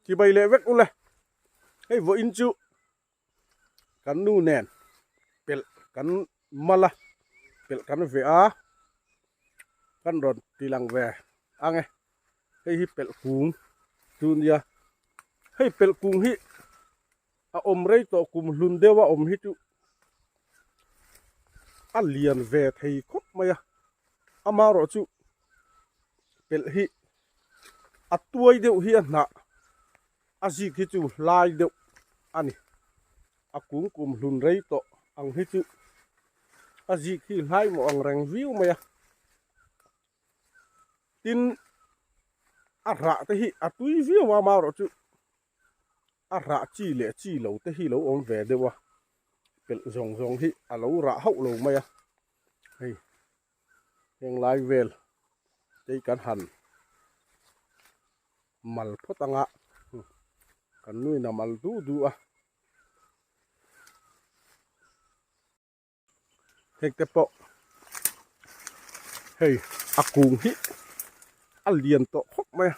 Chibai leh vek ule. Hei vawiin chu kan nu nen pelh kan mal a, pelh kan veh a, kan rawn ti lang ve ang e. Hei hi pelh kung chu nia. Hei pelh kung hi a awm rei tawh kum hlun deuh a awm hi chu a lian ve thei khawp mai a. Amaherawh chu pelh hi a tuai deuh hi a hnah a zik hi chu hlai deuh a ni a kung kum hlun rei tawh ang hi chu a zik hi hlai mawh ang reng viau mai a tin a rah te hi a tui viau a amaherawh chu a rah chi leh chi lo te hi lo awm ve deuh a pelh zawng zawng hi a lo rah hauh lo mai a hei. Heng lai vel te hi kan han mal phawt anga kan nuin a mal duh duh a. Heng te pawh hei a kung hi a lian tawh khawp mai a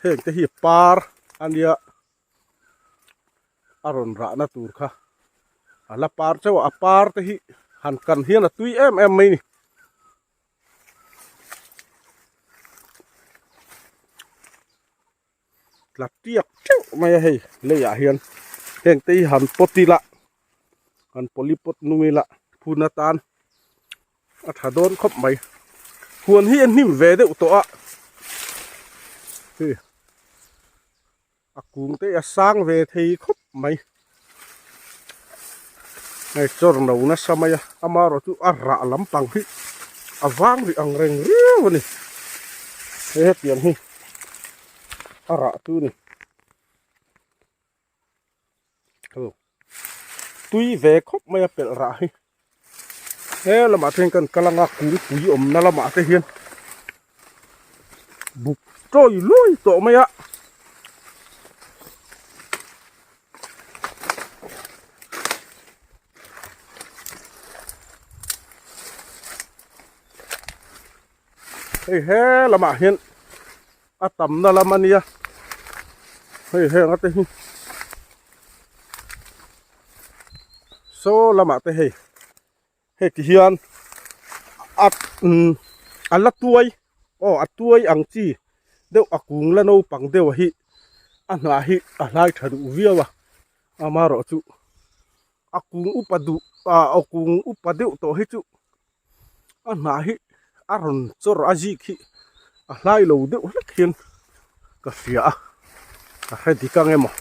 heng te hi par a nia a rawn rahna tur kha a la par chauh a a par te hi han kan hian a tui em em mai ni. Tla tiak teuh mai a hei leiah hian heng te hi han pawt ila han pawlipawt nung ila phun atan a tha dawn khawp mai huan hi a hnim ve deuh tawh a hei a kung te a sang ve thei khawp mai hei chawr no nasa mai a amaherawh chu a rah lampang hi a vang rih ang reng riau a ni he hetiang hi a rah chu a ni. Tui ve khawp mai a pelh rah hi he lamah te hian kan kal anga kungpui awmna lamah te hian buk tawi luai tawh mai a. Hei he lamah hian a tamna lam a nia hei heng ate hi saw lamah te hei hei ti hian a umm a la tuai aw a tuai ang chi deuh a kung la naupang deuh hi a hnah hi a hlai tha duh viau a amaherawh chu a kung upa duh ah a kung upa deuh tawh hi chu a hnah hi a rawn chawr a zik hi a hlai lo deuh hlek hian ka hria a ka hre dik ang emaw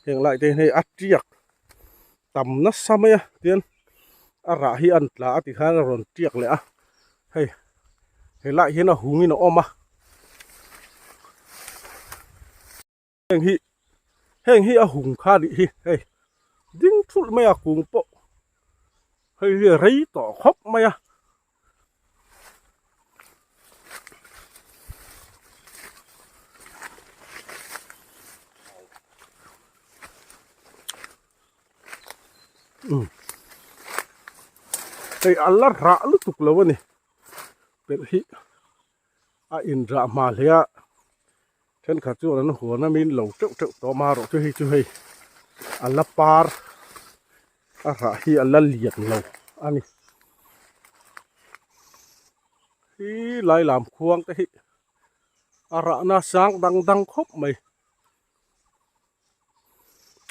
heng lai te hian hei a tiak tam nasa mai a tian a rah hi an tla a tikhan a rawn tiak leh a hei helai hian a hungin a awm a. Heng hi heng hi a hung kha nih hi hei ding thulh mai a kung pawh hei hi a rei tawh khawp mai a. Hei a la rah lutuk lo a ni pelh hi a inrah hma hle a. Thenkhat chuan an huan a min lo teuh teuh tawh a marawh chu hei chu hei a la par a rah hi a la lian lo a ni. Hi lai lam khuang te hi a rahna sang dang dang khawp mai.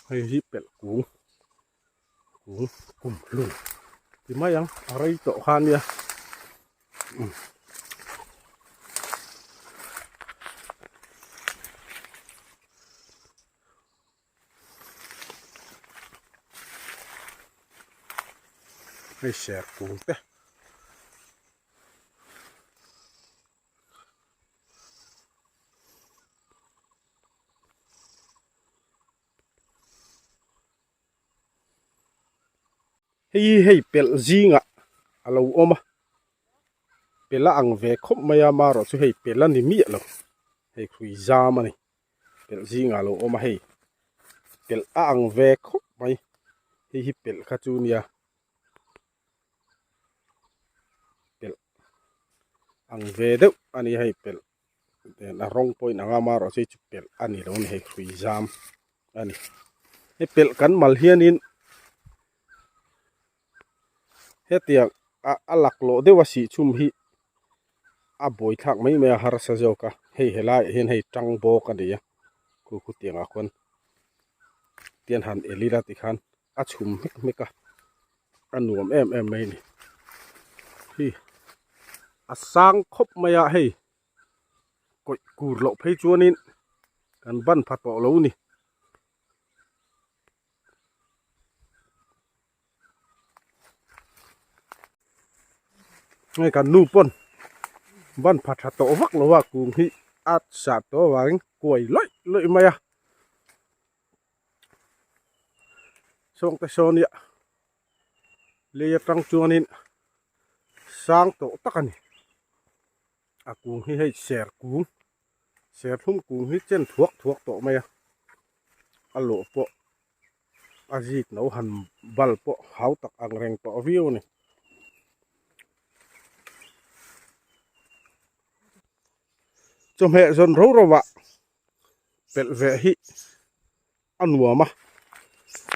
Hei hi pelh kung kung kum hlun ti mai ang a rei tawh kha nia. Hei ser kung te. Hei hi hei pelh zingah a lo awm a pelh a ang ve khawp mai a marawh chu hei pelh a ni miah lo hei hrui zam a ni pelh zingah a lo awm a hei pelh a ang ve khawp mai hei hi pelh kha chu nia pelh ang ve deuh a ni hei pelh. A rawng pawhin anga amaherawh chu pelh a ni lo a ni hei hrui zam a ni. Hei pelh kan mal hianin hetiang a a laklawh deuh a sih chhum hi a buai thlak mai mai a harsa zawk a hei helaiah hian hei tang bawk a ni a khu khu tiangah khuan tian han el ila tikhan a chhum hmek hmek a a nuam em em mai a ni hi a sang khawp mai a hei kawih kur loh phei chuanin kan ban pha tawh lo a ni. Hei kan nu pawn ban pha tha tawh vak lo a kung hi a sah tawh avangin kuai lawih lawih mai a sawngte sawn hi lei atang chuanin sang tawh tak a ni a kung hi hei ser kung serthlum kung hi chen thuak thuak tawh mai a a lawh pawh a zik no han bal pawh hau tak ang reng tawh viau a ni. Chawhmeh zawn ro ro ah pelh ve hi a nuam a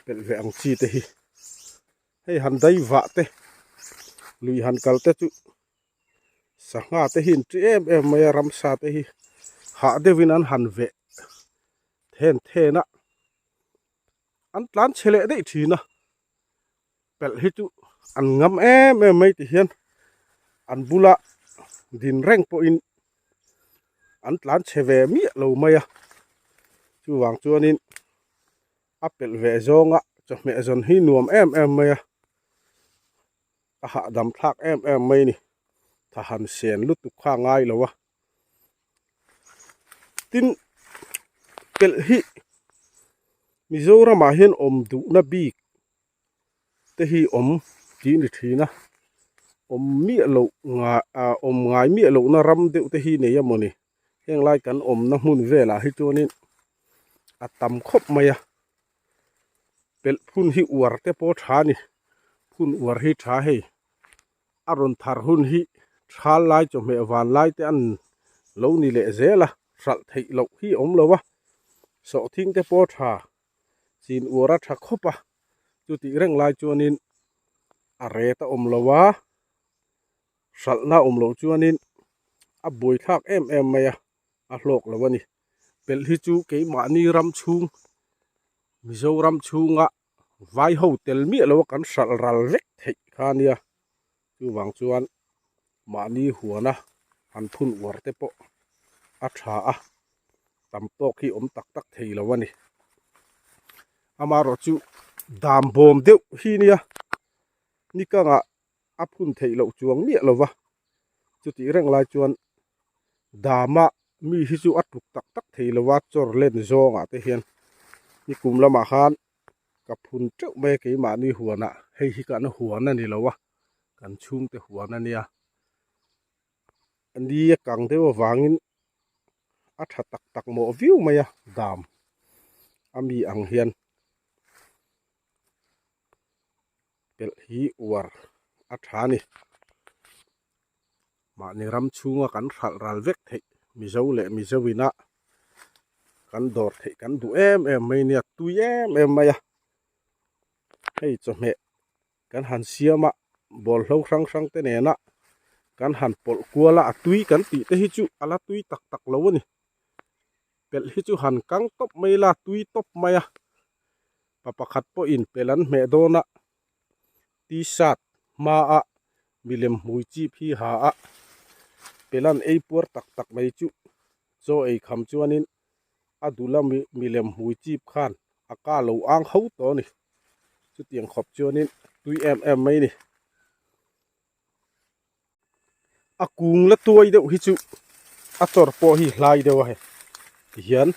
pelh ve ang chi te hi hei han dai vah te lui han kal te chu sangha te hi an ṭi em em mai a ramsa te hi hah deuhin an han veh then then a an tlan chhe leh daih thin a pelh hi chu an ngam em em mai ti hian an bula din reng pawhin an tlan chhe ve miah lo mai a chuvang chuanin a pelh ve zawnga chawhmeh zawn hi nuam em em mai a a hahdam thlak em em mai a ni tha han sen lutuk kha a ngai lo a. Tin pelh hi Mizoramah hian awm duhna bik te hi awm tih a ni thin a awm miah loh ngai ah awm ngai miah lohna ram deuh te hi nei a mawni heng lai kan awmna hmun velah hi chuanin a tam khawp mai a pelh phun hi uar te pawh tha a ni phun uar hi tha hei. A rawn thar hun hi thal lai chawhmeh van lai te an lo ni leh zel a, hralh theih loh hi a awm lo a, sawhthing te pawh tha chin uar a tha khawp a, chutih reng lai chuanin a ret a awm lo a, hralhna a awm loh chuanin a buaithlak em em mai a, a hlawk lo a ni. Pelh hi chu keimahni ram chhung Mizoram chhunga Vai ho tel miah lo a kan hralh ral vek theih kha a nia chuvang chuan mahni huana han phun uar te pawh a tha a tam tawk hi awm tak tak thei lo a ni amaherawh chu dam bawm deuh hi nia nikangah a phun theih loh chuang miah lo va chutih reng lai chuan dama mi hi chu a tluk tak tak thei lo a chawr len zawngah te hian nikum lamah khan ka phun teuh mai a keimahni huanah hei hi kan huan a ni lo a kan chhungte huan a nia ni a kang deuh avangin a tha tak tak mawh viau mai a dam a mi ang hian. Pelh hi uar a tha a ni. Mahni ram chhunga kan hralh ral vek theih Mizo leh Mizo ina kan dawr theih kan duh em em mai nia tui em em mai a. Hei chawhmeh kan han siam a bawlhlo hrang hrang te nena kan han pawlh kual a a tui kan tih te hi chu a la tui tak tak lo a ni. Pelh hi chu han kang tawp mai la tui tawp mai a. Pa pakhat pawhin pelh an hmeh dawn a, t-shirt hmaah milem hmui chip hi ha a, pelh an ei puar tak tak mai chu chaw ei kham chuanin a dul a milem hmui chip khan a ka lo ang ho tawh a ni. Chutiang khawp chuanin tui em em mai a ni. A kung la tuai deuh hi chu a chawr pawh hi hlai deuh a hei tihian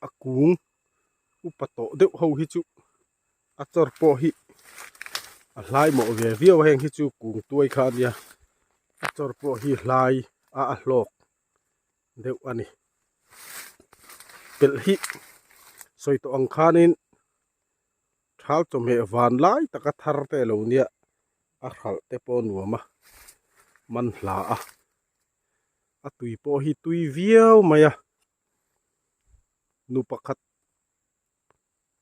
a kung upa tawh deuh ho hi chu a chawr pawh hi a hlai mawh ve viau a heng hi chu kung tuai kha a nia a chawr pawh hi hlai a a hlawk deuh a ni pelh hi sawi tawh ang khanin. Thal chawhmeh van lai taka thar te lo nia a hralh te pawh a nuam a man hla a. A tui pawh hi tui viau mai a nu pakhat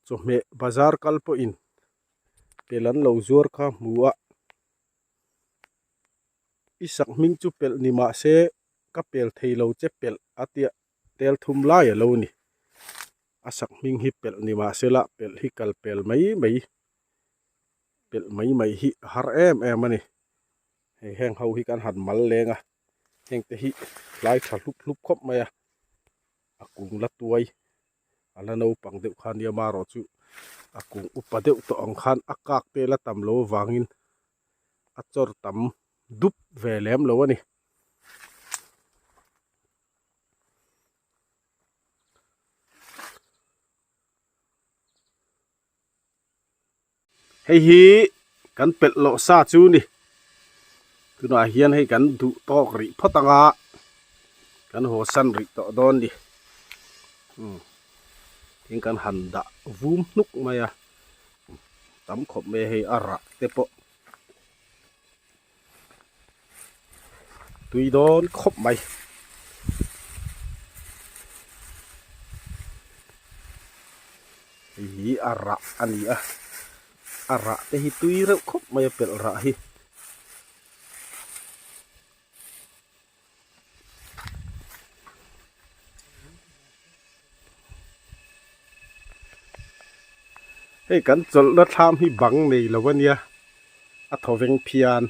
chawhmeh bazar kal pawhin pel an lo zuar kha hmu a i sak hming chu pelh ni mah se ka pel thei lo che pelh a tia tel thum lai a lo ni a sak hming hi pelh ni mah se la pelh hi kal pel mai mai pelh mai mai hi a har em em a ni hei heng ho hi kan han mal leng a heng te hi tlai tha hlup hlup khawp mai a a kung la tuai a la naupang deuh kha nia marawh chu a kung upa deuh tawh ang khan a kak te la tam lo avangin a chawr tam dup ve lem lo a ni. Hei hi kan pelh loh sa chu ni tunah hian hei kan duh tawk rih phawt anga kan haw san rih tawh dawn ni umm tin kan han dah vum hnuk mai a tam khawp mai a hei a rah te pawh tui dawn khawp mai. Hei hi a rah a ni a, a rah te hi tui reuh khawp mai a pelh rah hi. Hei kan chawlhna thlam hi bang nei lo a nia, a thaw veng phian.